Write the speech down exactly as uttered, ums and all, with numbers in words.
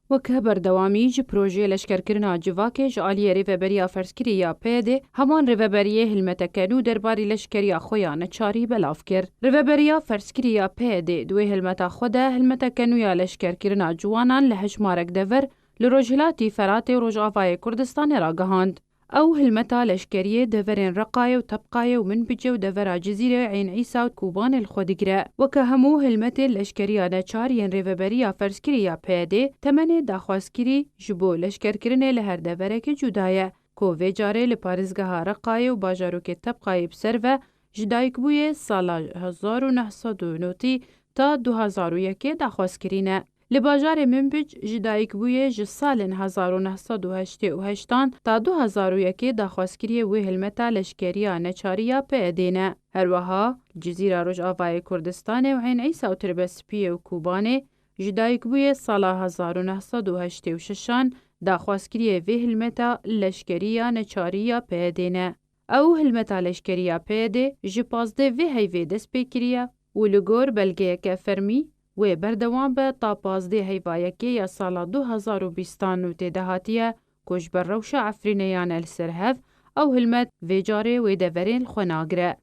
Weke berdewamî ji projeyê leşkerkirina civakê ji aliyê Rêveberiya Ferzkirî ya P Y D'ê, heman Rêveberiyê hilmeteke nû derbarî leşkeriya xwe ya neçarî belav kir. Rêveberiya Ferzkirî ya P Y D'ê di wê hilmeta xwe de hilmeteke nû ya leşkerkirina ciwanan li hejmarek dever li Rojhilatî Feratê û Rojavayê Kurdistanê ragihand. Ew hilmeta leşkeriyê deverên Reqayê û Tebqayê û Minbicê û devera Cizîrê, Eyn Îsa û Kobanê li xwe digire. Weke hemû hilmetên leşkeriya neçar yên Rêveberiya Ferzkirî ya P Y D'ê, temenê daxwazkirî ji bo leşkerkirinê li her deverekê cuda ye, ku vê carê li parêzgeha Reqayê û bajarokê Tebqayê bi ser ve ji dayikbûyê sala hezar û neh sed û notî ta du hezar û yekê daxwazkirî ne. Li bajarê Minbic ji dayikbûyê ji salên hezar û neh sed û heştê û heştan ta du hezar û yekê daxwazkiriyê wê hilmeta leşkeriya neçarî ya P Y D'ê ne. Her wiha li Cizîra Rojavayê Kurdistanê û Eyn Îsa û Tirbespiyê û Kobanê ji dayikbûyê sala hezar û neh sed û heştê û şeşan daxwazkiriyê vê hilmeta leşkerî ya neçarî ya P Y D'ê ne. Ew hilmeta leşkerî ya P Y D'ê ji pazdeh vê heyvê dest pê kiriye û li gor belgeyeke fermî wê berdewam be ta pazdeh heyva yekê ya sala du hezar û bîstan û tê de hatiye ku ji ber rewşa Efrînê ya ne li ser hev, ew hilmet vê carê wê deverên li xwe nagire.